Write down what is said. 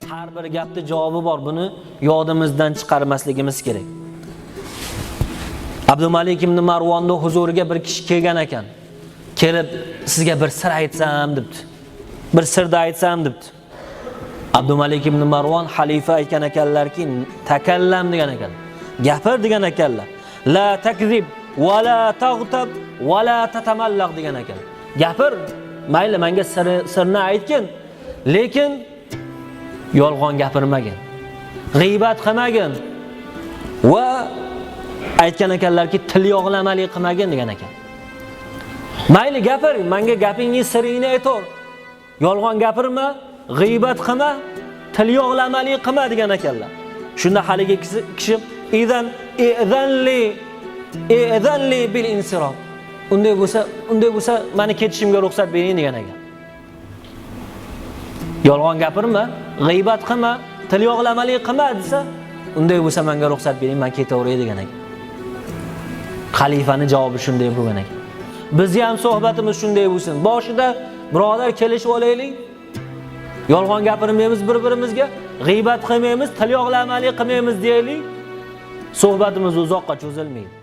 Har bir gapni javobi bor. Buni yodimizdan chiqarmasligimiz kerak. Abdumalik ibn Marvonning huzuriga bir kishi kelgan ekan. Kelib, sizga bir sir aytsam debdi. Bir sirni aytsam debdi. Abdumalik ibn Marvon xalifa aytgan ekanlarki, takallam degan ekan. Gapir degan ekanlar. La takzib va la tag'tab va la tatamallaq degan ekan. Gapir, mayli menga sirni aytgin, lekin yolg'on gapirmagin. G'iybat qilmagin va aytgan ekanlarki, til yog'lamalik qilmagin degan ekan. Mayli gapir, menga gapingni siringni aytor. Yolg'on gapirma, g'iybat qilma, til yog'lamalik qilma degan ekanlar. Shunda haligi kishi idan i'zanli i'zanli bil insirof. Unday bo'lsa meni ketishimga ruxsat bering degan ekan. Yolg'on gapirma, g'iybat qilma, til yog'lamalik qilma desa, unday bo'lsa menga ruxsat bering, men ketaveray degan ekan. Xalifani javobi shunday bo'lgan ekan. Bizni ham suhbatimiz shunday bo'lsin. Boshida birodar kelishib olaylik. Yolg'on gapirmaymiz bir-birimizga, g'iybat qilmaymiz, til yog'lamalik qilmaymiz deylik. Suhbatimiz uzoqqa cho'zilmaydi.